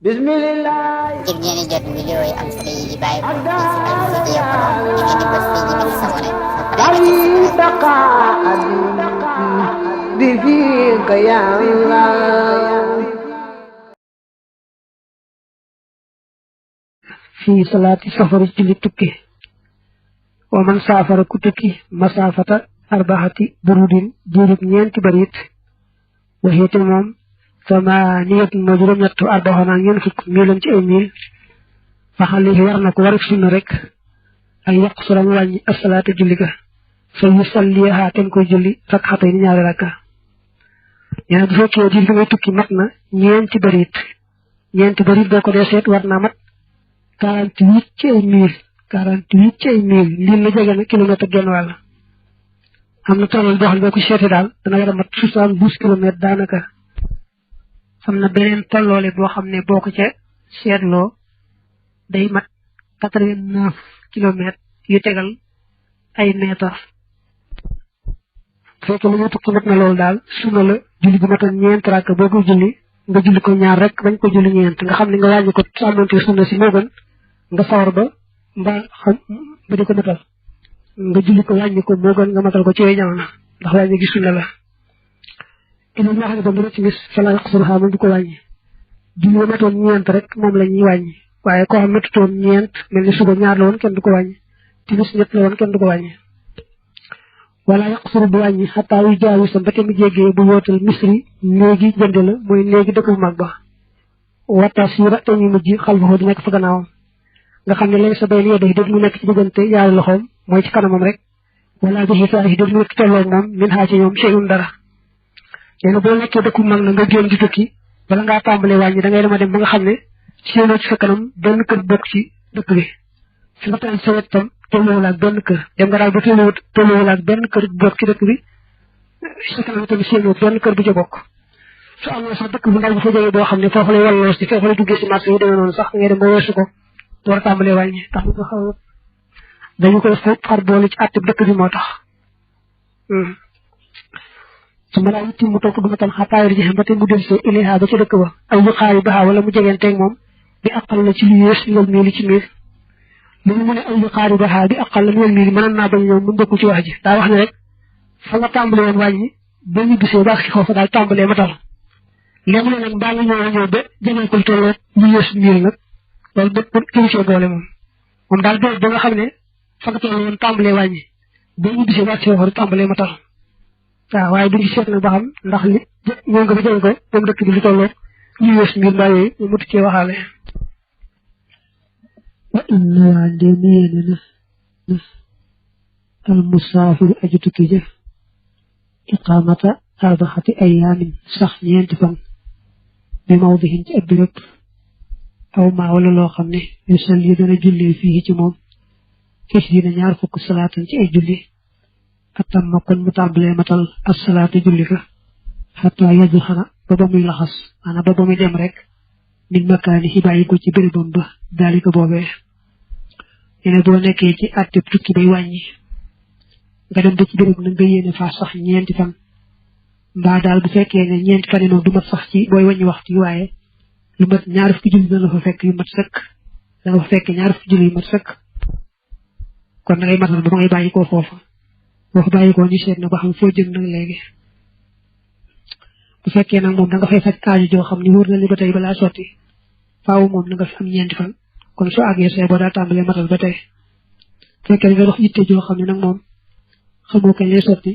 Bismillah. ngir ngeen di jot vidéo yi am solo yi di bàyyi ko ci Al Mouridiyyah Pro da ngeen di bës fii ñu bind s'abonné ba pare nga fi salaati safari julli tukki wa man saafara ku tukki masaafata arbaxati burudin diirub ñeenti barit waxeete moom samaaniyat moo juróom ñett arbaxoona ñeen fukk miilan ci ay miil faxali war na ko warik sunna rek ay yàq suram wàññi asalaata julli ga fa yu salliha ten koy julli rakxatay ni ñaari rakka ñene bu fekkee diir bi ngay tukki mat na ñeenti barit boo ko dee seet war naa mat 48 ci ay mil lii la jege na kilomètre genn wàll am na tollal boo xam ne boo ko seetee daal dana war a mat 72 kilomètres daanaka am na beneen tolloole boo xam ne boo ko ca seetloo day mat 89 kilomètres yu tegal ay mètres fekk lu ñu tukki mat na loolu daal suma la julli bu matoon ñeent rakk boo ko julli nga julli ko ñaar rek bañ ko julli ñeent nga xam ne nga wàññi ko sàmmante sunna si moo gën nga sawar ba mbaa xam ba di ko matal nga julli ko wàññi ko moo gën nga matal ko ci yooyu jamono ndax wàññi gi sunna la ina ñoo xam ne ba mu ci gis fala yaqsuruha moom du ko wàññi julli ba matoon ñeent rek moom la ñuy wàññi waaye koo xam matutoon ñeent mel ni suba ñaar la woon kenn du ko wàññi timis ñett la woon kenn du ko wàññi wala yaqsuru bu wàññi xataa yu jaawi sa ba te mu jéggee bu yootal misri néegi jënd la mooy néegi dëkk bu mag ba wata siira te ñu mujj xal fa di nekk fa gannaawam nga xam ne léegi sa bay li day def mu nekk ci diggante yaari loxoom mooy ci kanamam rek wala bi xisaar yi def mu nekk tolloog moom min xaa ci ñoom seyun dara léegi boo nekkee dëkku mag na nga génn di tukki bala ngaa tàmbalee wàññi da ngay dema dem ba nga xam ne séenoo ci sa kanam benn kër bokk ci dëkk bi fi nga taal sa wet tam tolloowul ak benn kër dem nga daal ba tolloowul ak benn kër bokk ci dëkk bi sa kanam tamit séenoo benn kër bu ca bokk su amee sax dëkk bu ndaw bu fa jógee boo xam ne foofu lay walloo si foofu lay duggee si marché yi demee noonu sax ngay dem ba weesu ko door a tàmbalee wàññi tax ñu ko xaw dañu koy far boole ci àtte dëkk bi moo tax su ma laa yitti mu topp du matal xataayir ji ba te mu del see ilayha ba ci dëkk ba ay yu xaari baxaa wala mu jegeenteeg moom bi aqal la ci lu yées ngol miili ci miir li mu ne ay yu xaari baxaa bi aqal la ngol miili mënoon naa bañ ñoom mu ndëkku ci wax ji daa wax ne rek fa nga tàmbalee woon wàññi ba ñu gisee baax ci foofu daal tàmbalee matal léegi ne nag mbaa nga ñëw ba jegeen ko tolloog lu yées miil nag loolu ba kilifa boole moom daal doog ba nga xam ne fa nga toll woon tàmbalee wàññi ba ñu gisee wàcc waxoon tàmbalee matal waaw waaye duñu seet nag ba xam ndax li ñëw nga ba jege ko moom dëkk bi lu tolloo ñu yées mbir mbaa yooyu ñu mutu cee waxaale wa inna waa ndee mi yéene na al musaafiru aji tukki ja iqaamata arbaxati ayaamin sax ñeenti fan bi mawdihin ci ab béréb aw maa wala loo xam ne yu sal yi dana jullee fii ci moom kis dina ñaar fukk salaatan ci ay julli atam ma kon mu tàmbalee matal as salaatu julli ka xataa yaju xana ba muy laxas maanaam ba muy dem rek min makaani yi bàyyi ko ci bérébam ba daalika boobee yene boo nekkee ci àtteb tukki bay wàññi nga dem ba ci béréb na nga yéene faa sax ñeenti fan mbaa daal bu fekkee ne ñeenti fan yi noonu du mat sax ci booy wàññi waxtu yi waaye lu mat ñaar fukki julli dana fa fekk yu mat sëkk dana fa fekk ñaar fukki julli yu mat sëkk kon da ngay matal ba ngay bàyyi koo foofu boo ko bàyyi koo ñu seet na ba xam foo jëm nag léegi bu fekkee nag moom da nga fay faj aaju joo xam ni wóor na li ba tey balaa sotti faaw moom na nga fi am ñeenti fan kon soo àggee see boo daa tàmbalee matal ba tey bu fekkee nga dox yitte joo xam ne nag moom xamoo kañ lay sotti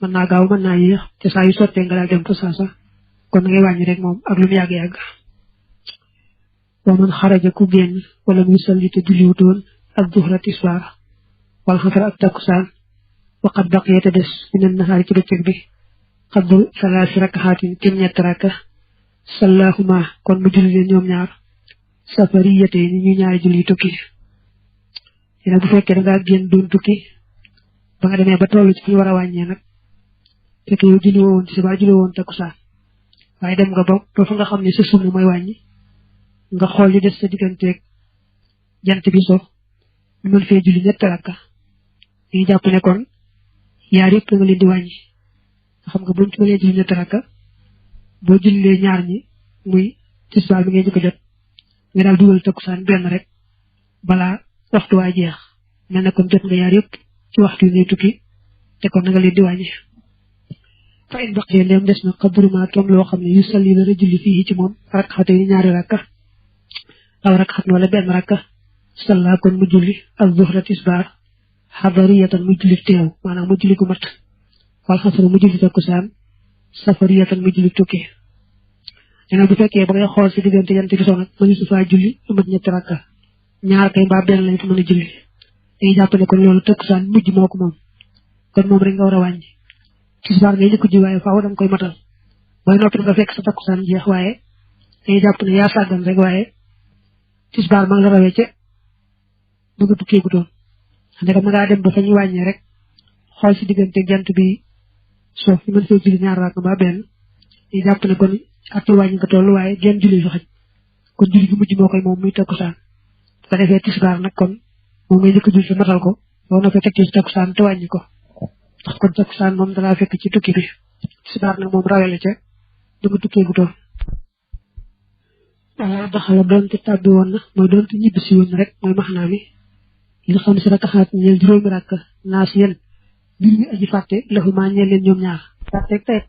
mën naa gaaw mën naa yéex te saa yu sottee nga daal dem fa saa sax kon da ngay wàññi rek moom ak lu mu yàgg-yàgg wa man xaraja ku génn wala mu salli te julliwutoon ak duhra tisbaar wala xasar ak takkusaan waqat baqiya te des minan nahaari ci bëccëg bi xaddu salaasi rakahaatin kim ñett rakka sallahuma kon mu julli leen ñoom ñaar safariyate ni ñu ñaari julli tukki yéen bu fekkee da ngaa génn doon tukki ba nga demee ba tollu ci fi ñu war a wàññee nag fekk yow julli woon tisbaar julli woon takkusaan waaye dem nga ba fa nga xam ne sa sunna mooy wàññi nga xool li des sa digganteeg jant bi so ñu mën fee julli ñett rakka ñu jàpp ne kon yaar yëpp nga leen di wàññi nga xam nga buñ ci mënee julli ñett rakka boo jullee ñaar ñi muy tisbaar bi ngay njëkk a jot nga daal dugal takkusaan benn rek balaa waxtu waa jeex mel ne kon jot nga yaar yëpp ci waxtu yi ngay tukki te kon nga leen di wàññi fa in baqiya ndem des na xadruma kem loo xam ne yu salli dana julli fii ci moom rakxate yi ñaari rakka aw rakxat wala benn rakka salla kon mu julli ak zuhra tisbaar xadariyatan mu julli teew maanaam mu julli gu mat wal xasra mu julli takkusaan safariyatan mu julli tukki dina bu fekkee ba ngay xool si diggante jant bi so nag mënu su faa julli lu mat ñetti rakka ñaar kay mbaa benn lañ ko mën a julli dañuy jàpp ne kon loolu takkusaan mujj moo ko moom kon moom rek nga war a wàññi tisbaar ngay njëkk ji waaye faaw danga koy matal booy noppi nga fekk sa takkusaan jeex waaye dañuy jàpp ne yaa sàggan rek waaye tisbaar ma nga la rawee ca bëgg tukkee gu doon ndegam ngaa dem ba fa ñu wàññee rek xool si diggante jant bi soo fi mën fee julli ñaar rakk mbaa benn dañuy jàpp ne kon ak ci wàññi nga toll waaye genn julli fi xaj kon julli gi mujj moo koy moom muy takkusaan su ko defee tisbaar nag kon moom ngay njëkk julli fi matal ko boo noppee teg ci takkusaan te wàññi ko ndax kon takkusaan moom dalaa fekk ci tukki bi tisbaar nag moom rawee la ca danga tukkee gu toon wala daxala doonte tàbbi woon na mooy doonte ñibbisi woon rek mooy maxnaa mi li xam si rakaxaat ñeel juróomi rakk naas yéen mbir mi aji fàtte lahuma ñeel leen ñoom ñaar fàtte tey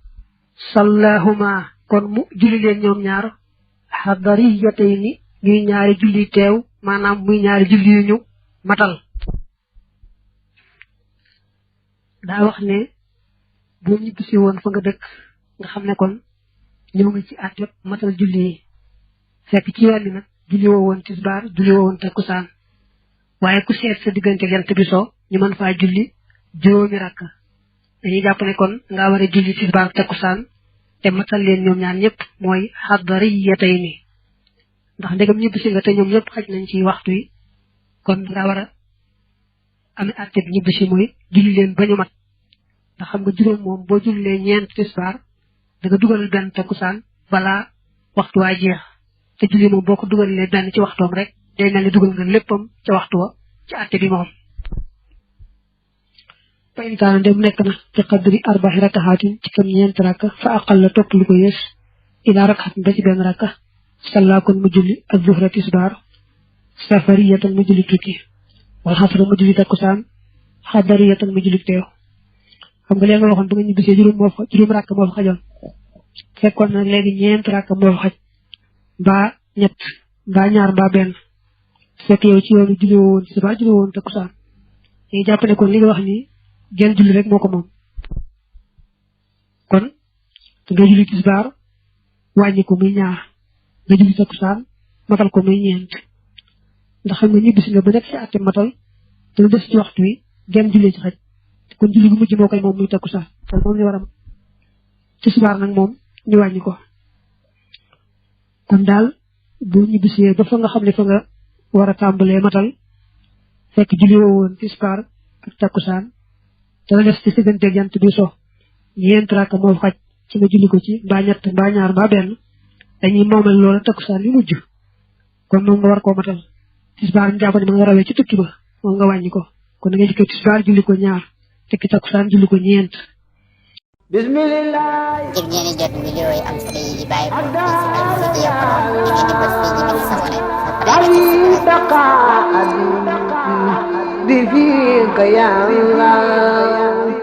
sallahuma kon mu julli leen ñoom ñaar xadariyatay ni ñuy ñaari julli teew maanaam muy ñaari julli yu ñu matal daa wax ne boo ñibbisi woon fa nga dëkk nga xam ne kon ñëw nga ci at jot matal julli yi fekk ci yoon bi nag julli woo woon tisbaar julli woo woon takkusaan waaye ku seet sa diggante jant bi so ñu mën faa julli juróomi rakk dañuy jàpp ne kon nga war a julli tisbaar takkusaan te matal leen ñoom ñaar ñëpp mooy xadariyatay ni ndax ndegam ñibbisi nga te ñoom ñëpp xaj nañ ci waxtu yi kon nga war a amee àtte bi ñibbisi mooy julli leen ba ñu mat ndax xam nga juróom moom boo jullee ñeent tisbaar da nga dugalal benn takkusaan balaa waxtu waa jeex te julli moom boo ko dugalee benn ci waxtoom rek day mel ni dugal nga léppam ca waxtu wa ci àtte bi moom fa in kaana dem nekk na ci qadri arbaxi rakaxaatin ci kam ñeent rakka fa aqal la topp lu ko yées ila rakaxatin ba ci benn rakka salla kon mu julli ak zuhra tisbaar safariyatan mu julli tukki wal xasra mu julli takkusaan xadariyatan mu julli teew xam nga leen nga waxoon ba nga ñibbisee juróom rakk moo fa xajoon fekkoon na léegi ñeent rakk moo fa xaj mbaa ñett mbaa ñaar mbaa benn fekk yow ci yoonu julli woo woon tisbaar julli woo woon takkusaan dañuy jàpp ne kon li nga wax ni genn julli rek moo ko moom kon nga julli tisbaar wàññi ko muy ñaar nga julli takkusaan matal ko muy ñeent ndax xam nga ñibbisi nga ba nekk ci àtte matal te lu des ci waxtu wi genn julli ci xaj kon julli gu mujj moo koy moom muy takkusaan kon moom ñu war a tisbaar nag moom ñu wàññi ko kon daal boo ñibbisee ba fa nga xam ne fa nga war a tàmbalee matal fekk julli woo woon tisbaar ak takkusaan te la des ci diggante jant bi so ñeent rakk moo xaj ci nga julli ko ci mbaa ñett mbaa ñaar mbaa benn dañuy moomal loola takkusaan yu mujj kon moom nga war koo matal tisbaar ñu jàpp ne ma nga rawee ci tukki ba moom nga wàññi ko kon da ngay dikkee tisbaar julli ko ñaar tekki takkusaan julli ko ñeent bismillah ngir ngeen di jot vidéo yi am solo yi di bàyyi ko ci Al-Mouridiyyah Pro da ngeen di bës fii ñu bind sabone di fiika ya Allah